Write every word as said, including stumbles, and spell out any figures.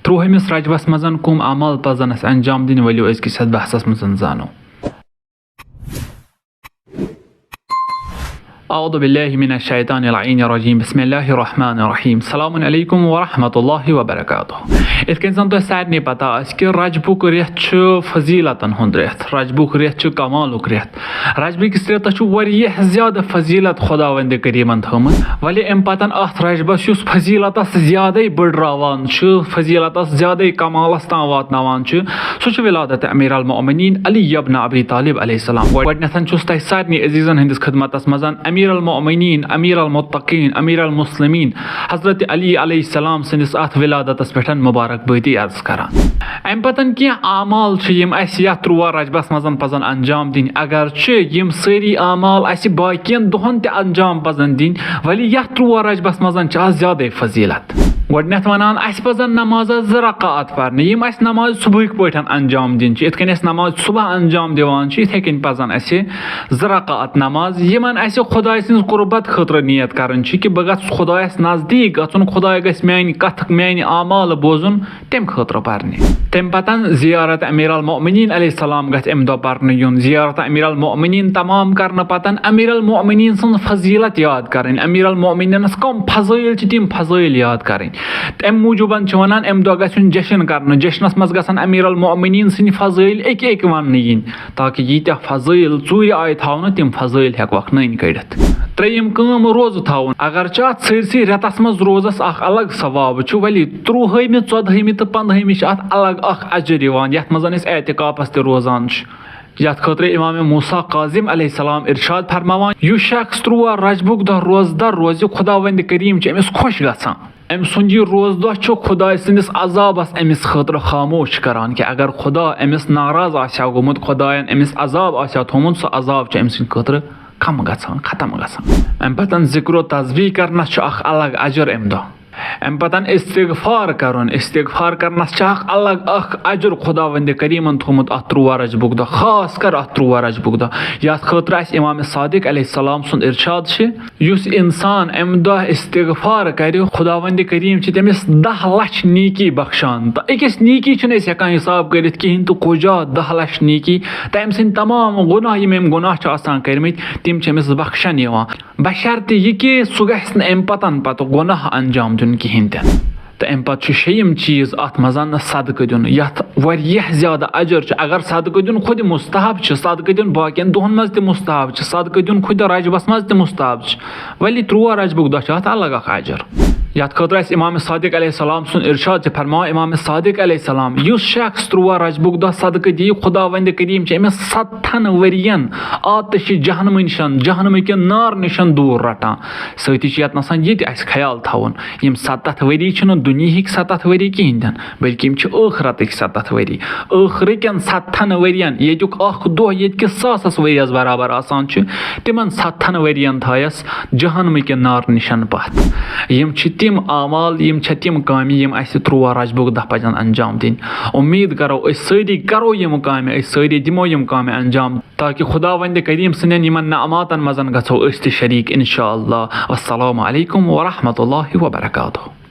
ترٛوہمِس رجبس منٛز کُم اعمال پزن اسہِ انجام دِنۍ، ؤلِو أزکِس یتھ بحثس منٛز زانو۔ اعوذ باللہ من الشیطان اللعین الرجیم۔ بسم اللہ الرحمن الرحیم۔ السلام علیکم ورحمۃ اللہ وبرکاتہ۔ یِتھ کٔنۍ زن تۄہہِ سارنٕے پتہ آسہِ کہِ رجبُک رٮ۪تھ چھُ فضیلتن ہُنٛد رٮ۪تھ۔ رجبُک رٮ۪تھ چھُ کمالُک رٮ۪تھ۔ رجبہٕ کِس رٮ۪تس چھُ واریاہ زیادٕ فضیلت خداوندِ کریٖمن تھٲومٕژ۔ ولی امہِ پتن اتھ رجبس یُس فضیلتس زیادے بٔڑراوان چھُ، فضیلتس زیادے کمالس تام واتناوان چھُ، سُہ چھُ ولادت امیر المؤمنین علی ابن ابی طالب علیہ السلام۔ گۄڈنیتھن چھُس تۄہہِ سارنٕے عزیزن ہٕنٛدِس خدمتس منٛز امیر المؤمنین، امیر المتقین، امیر المسلمین حضرت علی علیہ السلام سٕنٛدِس اتھ ولادتس پٮ۪ٹھ مبارک بٲدی عرض کران۔ امہِ پتن کینٛہہ اعمال چھِ یِم اسہِ یتھ ترٛوواہ رجبس منٛز پزن انجام دِنۍ، اگرچہِ یِم سٲری اعمال اسہِ باقین دۄہن تہِ انجام پزن دِنۍ، ولی یتھ ترٛوواہ رجبس منٛز چھِ اتھ زیادے فضیلت۔ گۄڈنیتھ ونان، اسہِ پزن نمازس زٕ رکعت پرنہِ، یِم اسہِ نماز صبحٕکۍ پٲٹھۍ انجام دِنۍ چھِ۔ یِتھ کٔنۍ اسہِ نماز صبح انجام دِوان چھِ، یِتھے کٔنۍ پزن اسہِ زٕ رکعت نماز، یِمن اسہِ خداے سٕنٛز قربت خٲطرٕ نیت کرٕنۍ چھِ کہِ بہٕ گژھٕ خدایس نزدیٖک گژھُن، خداے گژھِ میانہِ کتھٕ، میانہِ اعمال بوزُن، تمہِ خٲطرٕ پرنہِ۔ تمہِ پتن زیارت امیر المؤمنین علیہ السلام گژھِ امہِ دۄہ پرنہٕ یُن۔ زیارت امیر المؤمنین تمام کرنہٕ پتن امیر المؤمنین سٕنٛز فضیلت یاد کرٕنۍ، امیر المؤمنینس کم فضٲیل چھِ، تِم فضٲیل یاد کرٕنۍ۔ تمہِ موٗجوٗبن چھِ ونان، امہِ دۄہ گژھِ یُن جشن کرنہٕ، جشنس منٛز گژھن امیر المؤمنین سٕنٛدۍ فضٲیل اکہِ اکہِ وننہٕ یِنۍ، تاکہِ ییٖتیٛاہ فضٲیل ژوٗرِ آیہِ تھاونہٕ، تِم فضٲیل ہٮ۪کوکھ نٔنۍ کٔڑِتھ۔ ترٛیٚیِم کٲم، روزٕ تھاوُن۔ اگرچہِ اتھ سٲرسٕے رٮ۪تس منٛز روزس اکھ الگ ثواب چھُ، ولی ترٛوہٲمہِ، ژۄدہٲمہِ تہٕ پنٛدہٲمہِ چھِ اتھ الگ اکھ اجر یِوان، یتھ منٛز أسۍ اعتکافس تہِ روزان چھِ۔ یتھ خٲطرٕ امام موسیٰ کاظم علیہ السلام ارشاد فرماوان، یُس شخص ترٛوواہ رجبُک دۄہ روزدر روزِ، خداوند کریم چھُ أمِس خۄش گژھان۔ أمۍ سُنٛد یہِ روزٕ دۄہ چھُ خداے سٕنٛدِس عذابس أمِس خٲطرٕ خاموش کران، کہِ اگر خدا أمِس ناراض آسہِ ہا گوٚمُت، خداین أمِس عذاب آسہِ ہا تھوٚومُت، سُہ عذاب چھُ أمۍ سٕنٛدِ خٲطرٕ کم گژھان، ختم گژھان۔ اَمہِ پتن ذکر و تسبیح کرنس چھُ اکھ الگ اجر اَمہِ دۄہ۔ اَمہِ پتن استغفار کرُن، استغفار کرنس چھُ اکھ الگ اکھ اجر خداوندِ کریمن تھوٚومُت اتھ ترٛوواہ رجبُک دۄہ، خاص کر اتھ ترٛوواہ رجبُک دۄہ، یتھ خٲطرٕ اسہِ امام صادق علیہ السلام سُنٛد ارشاد چھُ، یُس انسان امہِ دۄہ استغفار کرِ، خداوند کریم چھِ تٔمِس دَہ لَچھ نیکی بخشان۔ تہٕ أکِس نیکی چھِنہٕ أسۍ ہٮ۪کان حساب کٔرِتھ کِہیٖنۍ، تہٕ کُجا دَہ لَچھ نیکی، تہٕ أمۍ سٕنٛدۍ تمام گۄناہ، یِم أمۍ گۄناہ چھِ آسان کٔرمٕتۍ، تِم چھِ أمِس بخشان یِوان۔ بشرطِ یہِ کہِ سُہ گژھِ نہٕ امہِ پتن پتہٕ گۄناہ انجام دیُن کِہیٖنۍ تہِ نہٕ۔ تہٕ امہِ پتہٕ چھُ شیٚیِم چیٖز اتھ منٛز صدقہٕ دیُن، یتھ واریاہ زیادٕ اجر چھُ۔ اگر صدقہٕ دیُن خود مستحب چھُ، صدقہٕ دیُن باقین دۄہن منٛز تہِ مستحب چھُ، صدقہٕ دیُن خود رجبس منٛز تہِ مستحب چھُ، ولی ترٛوواہ رجبُک دۄہ چھُ اتھ الگ اکھ اجر۔ یتھ خٲطرٕ اسہِ امام صادق علیہ السلام سُنٛد ارشاد چھُ فرماوان، امام صادق علیہ السلام، یُس شخص ترٛوواہ رجبُک دۄہ صدقہٕ دِیہِ، خداوند کریم چھُ أمِس ستتھن ؤرین آتشِ جہنمہٕ نِشن، جہنمہٕ کہِ نار نِشن دوٗر رٹان۔ سۭتی چھُ یتھ نسان یہِ تہِ اسہِ خیال تھاوُن، یِم ستتھ ؤری چھِنہٕ دُنیہٕکۍ ستتھ ؤری کِہیٖنۍ تہِ نہٕ، بلکہِ یِم چھِ ٲخرتٕکۍ ستتھ ؤری۔ ٲخرٕکٮ۪ن ستتھن ؤرین، ییٚتیُک اکھ دۄہ ییٚتہِ کِس ساسس ؤریس برابر آسان چھُ، تِمن ستتھن ؤرین تھایس جہنمہٕ کہِ نارٕ نِشن پتھ۔ یِم چھِ تِم اعمال، یِم چھِ تِم کامہِ، یِم اسہِ ترٛوواہ رجبُک دۄہ پزن انجام دِنۍ۔ امید کرو، أسۍ سٲری کرو یِم کامہِ، أسۍ سٲری دِمو یِم کامہِ انجام، تاکہِ خداوند کریم سٕنٛدٮ۪ن یِمن نعماتن منٛز گژھو أسۍ تہِ شریٖک، انشاءاللہ۔ والسلام علیکم ورحمۃ اللہ وبرکاتہ۔